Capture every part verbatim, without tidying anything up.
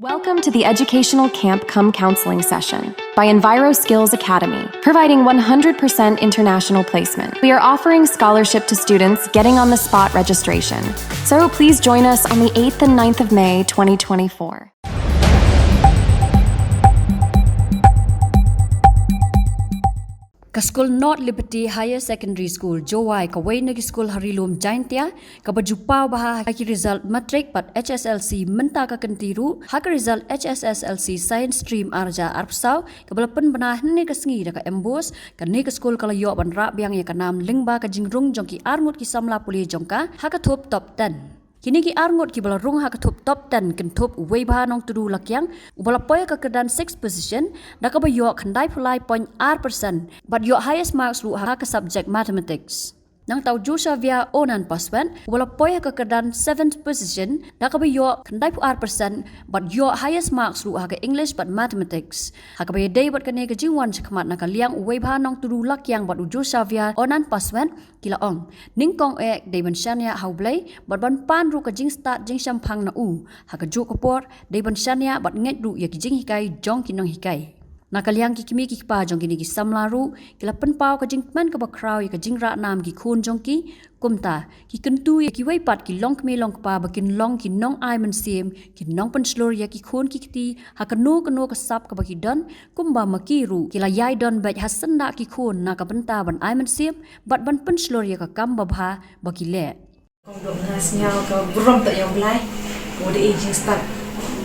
Welcome to the educational camp cum counseling session by Enviro Skills Academy, providing one hundred percent international placement. We are offering scholarship to students getting on the spot registration. So please join us on the eighth and ninth of May twenty twenty-four. Ka skul North Liberty Higher Secondary School, Jowai, kawei na ki skul ha Ri Lum Jaintia, kaba ju paw bha ha ki result matric bad H S L C mynta ka kynti ruh, ha ka result H S S L C Science Stream ar hajar arphew saw, kaba la pynbna hynne ka sngi da ka MBOSE, kane ka skul ka la ïoh ban rah biang ïa ka nam lyngba ka jingrung jong ki arngut ki samla pule jong ka, ha ka thup top ten. Kine ki arngut kiba la rung ha ka thup top ten kynthup u Weibha Nongtdu Lakiang, uba la poi ha ka kyrdan sixth position, da kaba ïoh khyndai phew lai point ar percent, bad ïoh highest marks ruh ha ka subject Mathematics. Nangta u Joshua Viaonan Paswet, uba la poi ha ka kyrdan seventh position, da kaba ïoh khyndai phew ar percent, bad ïoh highest marks ruh ha ka English bad Mathematics. Ha kaba ïadei bad kane ka jingwan shakhmat na ka liang u Weibha Nongtdu Lakiang bad u Joshua Viaonan Paswet, ki la ong, nyngkong eh dei ban shaniah ha U Blei, bad ban pan ruh ka jingstad jingshemphang na u. Ha kajuh ka por, dei ban shaniah bad ngeit ruh ïa ki jinghikai jong ki nonghikai. Na ka liang ki kmie ki kpa jong kine ki samla ruh, ki la pynpaw ka jingkmen kaba khraw ïa ka jingrah nam ki khun jong ki, kumta, ki kyntu ïa kiwei pat ki longkmie longkpa ba kin long ki nongai mynsiem, ki nongpynshlur ïa ki khun ki kti, ha kano kano ka sap kaba ki don, kumba ma ki ruh, ki la ïai don beit ha syndah ki khun na ka bynta ban ai mynsiem, bad ban pynshlur ïa ka kam babha, ba ki leh. Kong duk nga sngew ka burom to ïa U Blei. Ko da i jingstad.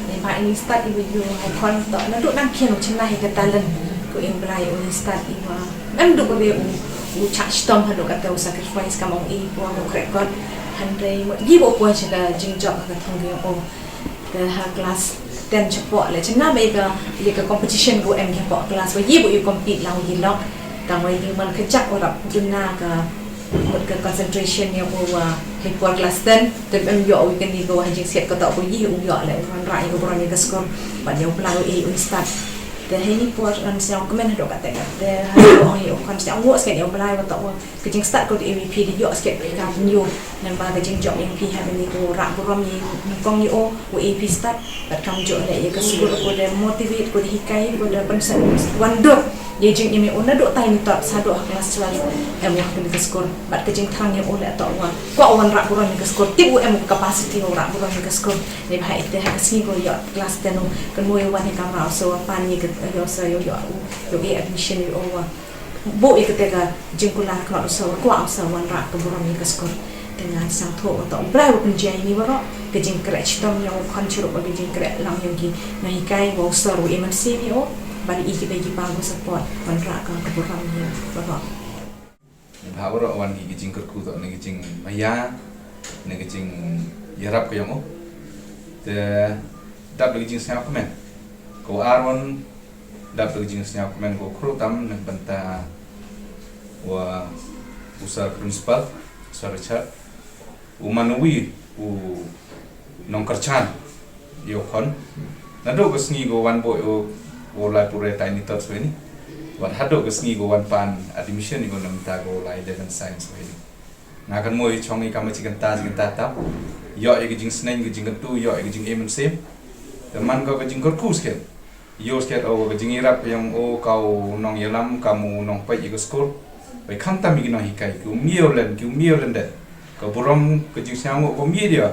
Ni ba i stad i ba yu ha kon to na duk nang kien u chynna hi ka talent. Ko i U Blei u i stad i ba ngan duk ba be u u chak stom ha duk ka te u sacrifice ka mong i ko u krek kot. Hynrei mo gi bo poi cha ka jingjop ha ka thong gi o. Te ha class ten chapoh le chynna ba i ka i ka competition ko em chapoh class ba i bo i compete lang i lok. Tang wei i man ka jak u rap duna ka mut ka concentration ïa u wa hei por class ten te em ïoh u kani ko ha jingsiat ko to ko yi u ïoh le u ran ra ïa ko bron ïa ka skur bad ïa u pla u e u stad te hei ni por an siang kmen do ka te te ha ko ong ïa u kan siang wo sken ïa u pla wa to wa ka jingstad ko de M V P de ïoh sken ka nyu namba ka jingjop M V P ha ni ko ra burom ïa u kong ïa u u A P stad bad kam jo le ïa ka skur ko de motivate ko de hikai ko de pensen wan dot. Ïa jingim ïa u naduh tai ni tot sa duh ha klas twelve em wah kane ka skur bad ka jingthrang ïa u leh to wa kwah u wan rah burom ïa ka skur tip u em u capacity u rah burom ïa ka skur. Neibhah ite ha ka sngi ko ïoh klas ten u kan mo ïa u wan ïa ka mraw so wa pan ïa ka ïoh sa ïoh ïoh u ïoh ïa admission ïa u wa buh ïa kate ka jingkular khlot u sa wa kwah u sa wan rah ka burom ïa ka skur. Te nga sngewthuh wa to u Blai u pynjia ïa ngi baroh ka jingkreh chitom ïa u khon chirup bad ka jingkreh lam ïa ngi. Nga hikai wa u sor u imensif ïa u bad i ki dei ki pa u support wan rah ka ka burom ïa baroh. Bha baroh wan ki ki jingkyrkhu to na ki jingmaya na ki jingïarap ka ïong u. Te dap da ki jingsngewkmen ko ar wan dap da ki jingsngewkmen ko khru tam na bynta wa u sir principal, sir Richard. U man uwi u nongkyrchan ïa u khon. Naduh ka sngi ko wan buh ïa u lai pure tai ni tot swe ni. Wat haduh ka sngi ko wan pan admission ïa u na mynta ko lai eleven science swe ni. Nga kan mo ïa chong ïa ka ma chi kynta chi kynta tam. Ïoh ïa ka jingsneng ka jingkyntu ïoh ïa ka jingim mynsiem. Te man ko ka jingkyrkhu skhem. Ïoh sket o ka jingïarap ïong o ka u nongïalam ka u nongpeit ïa ka skur. Bai khamtam ïa ki nonghikai ki u miaw len ki u miaw len de. Ka burom ka jingsngewnguh ka u miaw dia.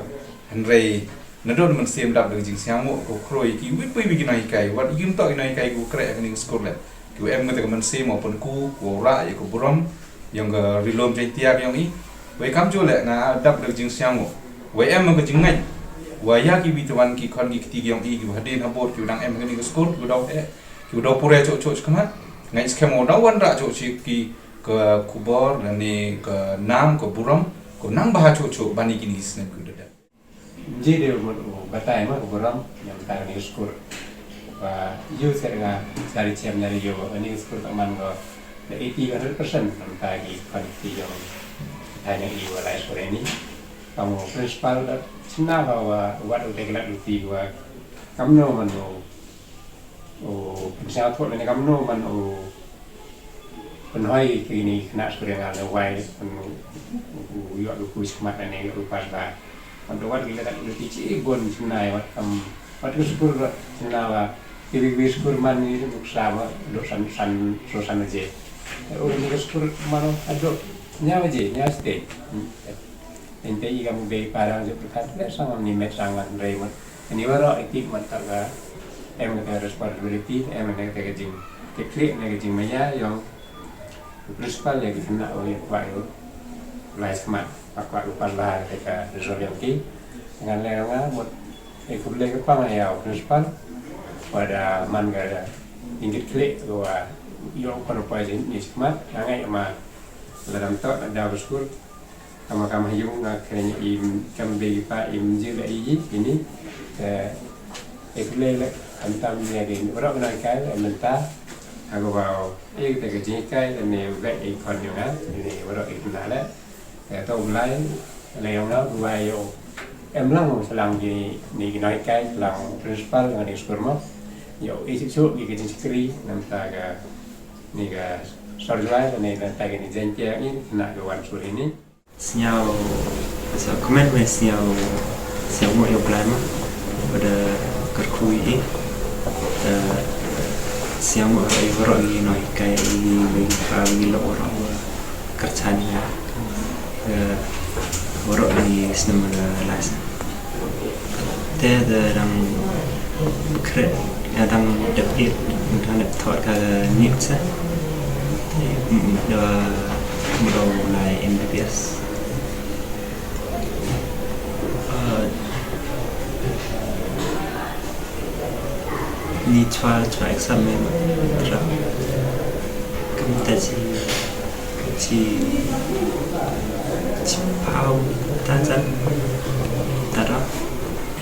Hynrei nadon mynsiem dap da ka jingsngewnguh ka u khroi ki wit pui ki nonghikai wat ïa ki mtok ki nonghikai ki u kreh ïa kane ka skur le. Ki u em kata ka mynsiem o pynku ka u rah ïa ka burom ïong ka rilum Jaintia ka ïong i. Wei kam ju leh nga dap da ka jingsngewnguh. Wei em ka jingngeit. Wa ïa ki wi te wan ki khon ki kti ki ïong i ki u hadien habud ki u dang em kane ka skur ki u dau eh. Ki u dau pure chok chok chok khmat. Ngeit skhem u dau wan rah chok chok ki ka khubor lane ka nam ka burom. Ka nang bha chok chok ban i kini ki snem ki u dada. Ji de mut u batai ma ka burom ïa mynta kane ka skur. Wa yu ser nga sari chem nyari yu kane ka skur ka man ko. Da eighty one hundred percent namta ki khon ki jong thaiñ ïa i wa lai skur ïa ni. Kam u principal da chynna ka wa wat u te ka lat u ti wa kam no man u u pynshai thot lane kam no man u pynhoi ki ni khynnah skur ïa nga le wai u ïoh u kuis khmat lane ïoh u pas ba. Kam da wat ki lat u ti chi bun chynna wat kam Wat ka skur ba, sina ba, ki bi skur man ni nuksa ba, duk san, san, so san je. Ur ni ka skur man, aduk, nyawa je, nyawa stage. Ente i kam be parang je perkat, be sang ni met sang man rei mut. Ini waro iti mut tak ka, em ka responsibility, em ne ka jing, keklik ne ka jing maya, yong, principal ya ki kena oi kwah yu, lai semat, kwah yu pan lah ka result yong ki. Ngan le nga mut, eh, khublei ka pang ya principal, pada man ka inggit klik wa yo kono pa jin ni semat, ngai ma ladam to da skur, kama kama yung nga kene im kam be pa im ji la i ini, eh, eh, khublei le, antam ya ki, waro na kai, eh, menta, aku bau, eh, kita ke jingkai, ne ugai ikon yung ha, ini waro ikna le. Eh, to blai, le yong na, blai yo. Em lang, selang ki, ni ki nai kai, selang principal, ngan ni skur mo. Yo, isi su, ki ki jingkri, nanta ka, ni ka, sorjwai, ni nanta ka ni jengkia, ni, na ka wan suri ni. Sñiaw, sa comment me sñiaw, sñiaw mo yo blai ma, pada kerkui i, eh, sñiaw mo yo ro i no i kai i, i, i, i lo ro. Kyrchan ïa, eh, waroh i snem la last. Te da dang khreh, da dang dep it, da dang dep thok ka nip sa. Te, mm, da mro lai M B B S. Eh, Ni chwa, chwa exam me tra. Kam ta chi, chi, chi pau ta chan. Ta ra.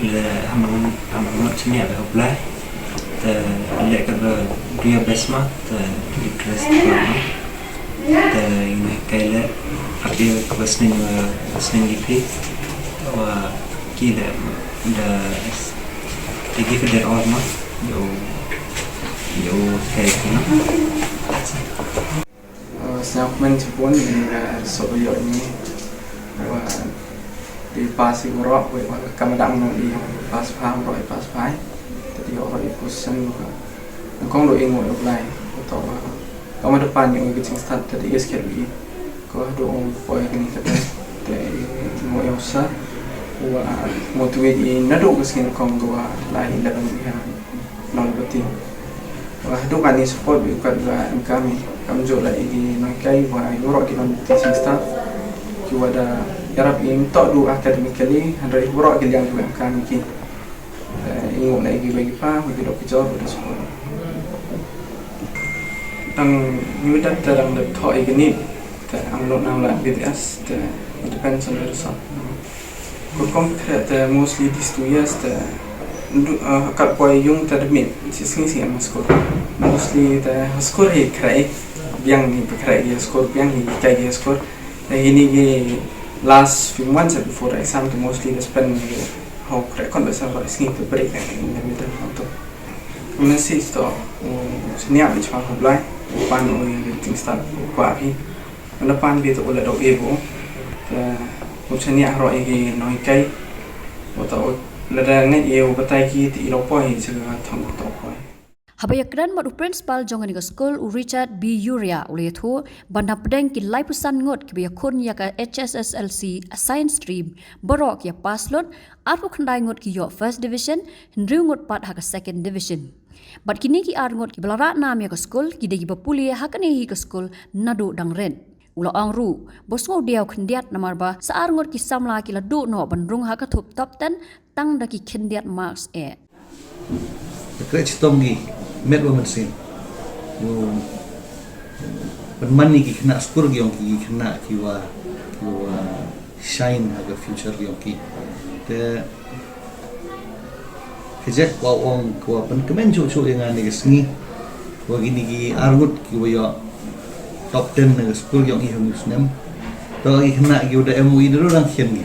Le hamang, hamang chi ne apply. Ta le ka do do your best ma, ta interest ma. Te ine kai le, ap ïa ka sneng, eh, sneng ki phi. Wa ki le, da, they give it their all, no? Yo, yo, kai, you know? That's it. Eh, sñiaw kmen chibun, ïa ka so yo ni. Wa, di pass i waroh, wa, wa, kam dang no i pass pha, waroh i pass pha. Te di waroh i position, wa. Kong do i ngo i apply, wa to, wa. Ka ma da pan ïa ka jingstad te da ïa sket wi. Ko haduh ong poi kani te te mo ïa usa. Wa mo tuid i naduh ka sngi kong ko wa lai eleven ïa nong bati. Wa haduh kani support wi kat wa em kami. Kam jo la i nong kai wa ïa waroh ki non teaching staff. Ki wa da ïarap i mtok du academically, hynrei waroh ki liang wa em kami ki. Eh, i nguk na i ki wei ki pa, wei ki dok ki jor, wei ki skul. Tang ngi dang te dang dep thoh i kini, te ang not nang la B B S, te it depends on the result. Ko kom kre te mostly these two years te ndu, eh, kat poi yung te demit, si sngi si em skul. Mostly te skul hi kre, biang ni pe kre hi skul, biang ni kai hi skul. Te ini ki last few months before exam te mostly te spend ni Hok record ba sa ba sngi te break in the middle of the. Message to, u sniap ni chwa hok blai, u pan u ring ting start u kwa phi. Anda pan bi to u la dok e bo. Te u sniap ro e ki noi kai. U to u la da ngai e u batai ki ti i lo poi, se ka thong u to poi. Haba ïakren bad u principal jong kane ka skul, u Richard B Uria, u la ïathuh ba na pdeng ki laiphew san ngut kiba ïakhun ïa ka H S S L C science stream, baroh ki ïa pass lut, arphew khyndai ngut ki ïoh first division, hynriew ngut pat ha ka second division. Bad kine ki ar ngut kiba la rah nam ïa ka skul ki dei kiba pule ha kane hi ka skul naduh dang rit. U la ong ruh ba u sngewdiaw khyndiat namar ba sa ar ngut ki samla ki la duh noh ban rung ha ka thup top ten tang da ki khyndiat marks eh. Te khreh chitom ngi met wa mynsiem. Ngi pynman ïa ki khynnah skul ki ong ki, ki khynnah ki wa, ki wa shine ha ka future ki ong ki. Te ka jait wa ong ka wa pynkmen chuh chuh ïa nga ne ka sngi. Wa kini ki ar ngut ki wa ïoh top ten na ka skul ki ong i ha u snem. To ki khynnah ki wa da em u i da dang khian ngi.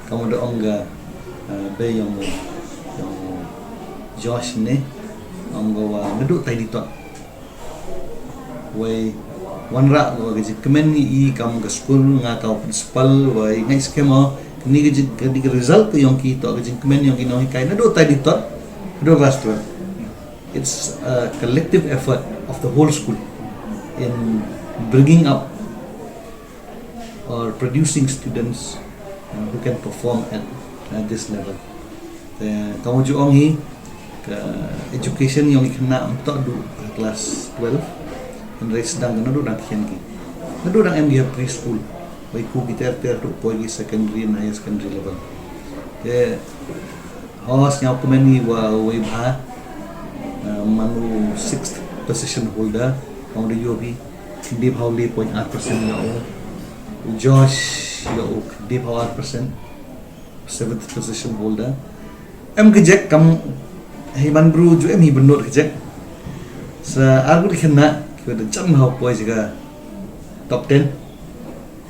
Ka mut da ong ka, eh, bei yong, yong Josh ne, ong ka wa nga duh tai di tot. Wei wanrah ka wa ka jingkmen i kam ka skul nga ka wa principal wei ngai skhem o Ni ka jing, ka, ni ka result ka yong ki, to ka jingkmen yong ki nonghikai naduh tai di tot haduh class twelve. It's a collective effort of the whole school in bringing up or producing students, uh, who can perform at, at this level. Te ka ju ong hi, ka education yong ki khynnah mynta duh class twelve, hynrei sdang naduh dang khian ki, naduh dang em ki ha preschool, wei ku ki ter ter duh poi ki secondary and higher secondary level. Te ho sngewkmen hi wa wei bha, uh, mano sixth position holder, ong da yoh hi khyndai phaw le point ar percent yoh u. U Josh yoh u khyndai phaw ar percent, seventh position holder. Em ka jek kam hi man bru ju em hi benot ka jek. Sa ar ku di khynnah ki wa da jan bha poi jaka top ten.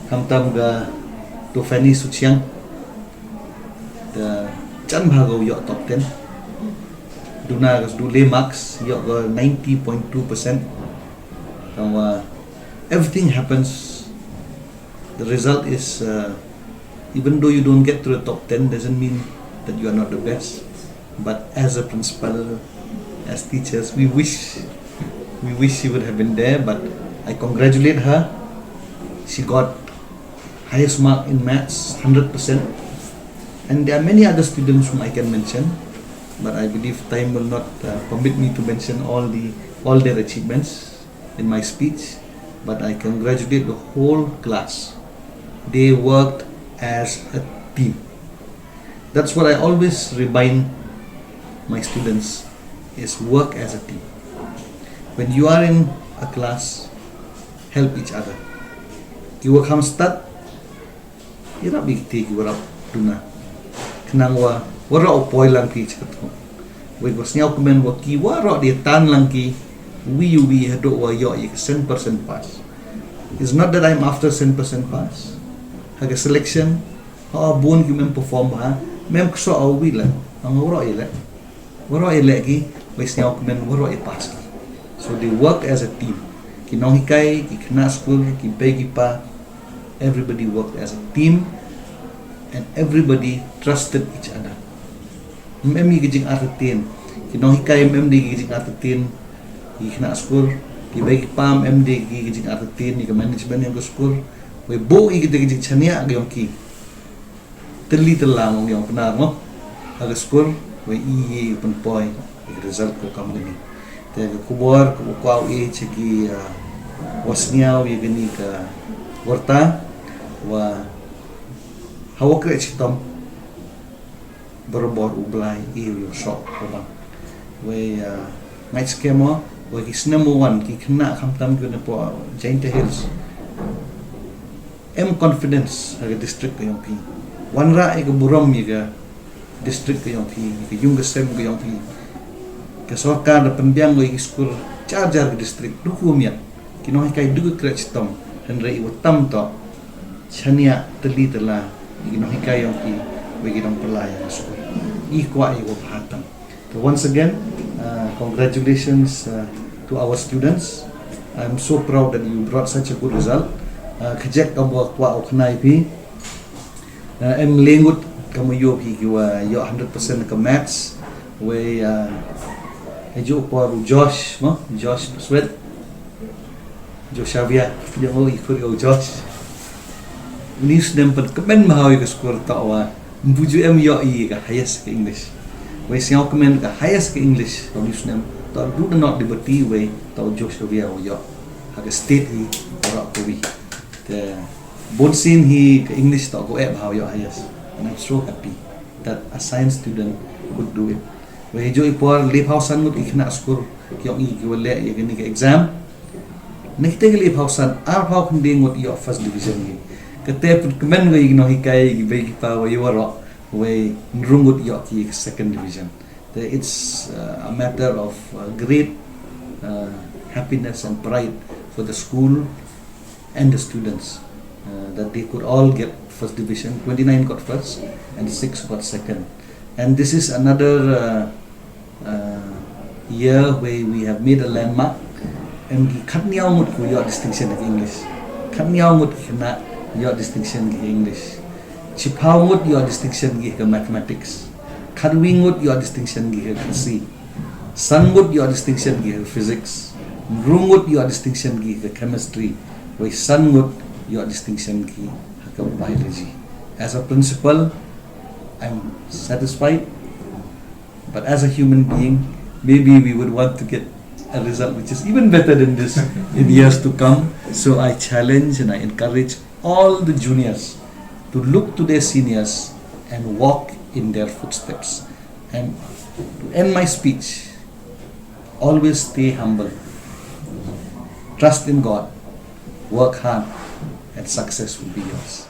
Khamtam ka Tofani Suchiang da jan bha ka yoh top ten. Duna ka du le marks yoh ka ninety point two percent. Kam wa everything happens. The result is, uh, even though you don't get to the top ten, doesn't mean that you are not the best. But as a principal, as teachers, we wish, we wish she would have been there. But I congratulate her. She got highest mark in maths, hundred percent. And there are many other students whom I can mention, but I believe time will not, uh, permit me to mention all the, all their achievements in my speech, but I congratulate the whole class. They worked as a team. That's what I always remind my students, is work as a team. When you are in a class, help each other. Ki wa kham stad, ïarap ïa kiti ki wa rap duna. Khnang wa waroh u poi lang ki cha ka thong. Wei wa sngewkmen wa ki waroh de tan lang ki wi wi haduh wa yoh ïa ka cent percent pass. It's not that I'm after cent percent pass. Ha ka selection, ha bun ki mem perform bha, mem kso a wi la, ang waroh ïa le. Waroh ïa leh ki, wei sngewkmen waroh ïa pass ki. So they work as a team. Ki nonghikai, ki khynnah skul, ki bei ki pa, everybody worked as a team and everybody trusted each other. Mem ïa ki jingartatien. Ki nonghikai mem ïa ki jingartatien. Ki khynnah skul, ki bei ki pa mem ïa ki jingartatien, ïa ki management ïa ki skul. Wei bu ïa ki jingartatien ïa ki yong ki. Tylli tylli mo ïong pynah mo ha ka skul, wei i i pynpoi i result ko kam kani. Te ka khubor ko ko i cheki, ah, wa sniaw i kani ka warta wa hawa kre chitom. Barabor u Blai i u shok ko bang. Wei, ah, ngai skemo wei ki snem wan ki khynnah khamtam ki ne po Jaintia Hills. Em confidence ha ka district ka yong phi. Wanrah ïa ka burom ïa ka district ka yong phi, ïa ka yung ka sem ka yong phi. Ka sorkar da pynbiang ïa ki skul jar jar ka district, dukum ïa ki nonghikai dukum kret chitom, hynrei i wa tam to chaniah tylli tylla ïa ki nonghikai yong phi, wei ki nongpyllait ïa ka skul. I kwah ïa wa bha tam. So once again, uh, congratulations, uh, to our students. I'm so proud that you brought such a good result. Uh, khajek ka bok wa ok nai phi. Uh, em lengut ka mo yo phi ki wa yo hundred percent ka maths. Wei, uh, ejo por Josh, mo? Josh Sweat. Joshua, ïa ngo i khur ïa u Josh. Uni u snem pynkmen bha ïa ka skur ta wa. Mbu ju em ïoh i ka highest ka English. Wei sngewkmen ka highest ka English. Ta uni u snem ta du da not di bati wei ta u Joshua u ïoh. Ha ka state hi ora ko wi. Te bun sien hi ka English ta ko eh bha ïoh highest. And I'm so happy that a science student could do it. Wei ju i por le phaw san ngut i khynnah skur ki ong i ki wa leh ïa kani ka exam. Ngi te ki le phaw san, ar phaw khyndai ngut ïoh first division ngi. Kate pynkmen ngi ïa ki nonghikai, ïa ki bei ki pa wa ïoh waroh, wei hynriew ngut ïoh ki second division. Te it's, uh, a matter of, uh, great, uh, happiness and pride for the school and the students, uh, that they could all get first division, twenty-nine got first and six got second. And this is another, uh, uh, year where we have made a landmark. Em ki khatnïaw ngut ki ïoh distinction ki English. Khatnïaw ngut ki khynnah ïoh distinction ki English. Shiphew ngut ïoh distinction ki ha ka mathematics. Khatwi ngut ïoh distinction ki ha ka Khasi. San ngut ïoh distinction ki ha ka physics. Hynriew ngut ïoh distinction ki ha ka chemistry. Wei san ngut ïoh distinction ki ha ka biology. As a principal, I'm satisfied. But as a human being, maybe we would want to get a result which is even better than this in years to come. So I challenge and I encourage all the juniors to look to their seniors and walk in their footsteps. And to end my speech, always stay humble. Trust in God, work hard, and success will be yours.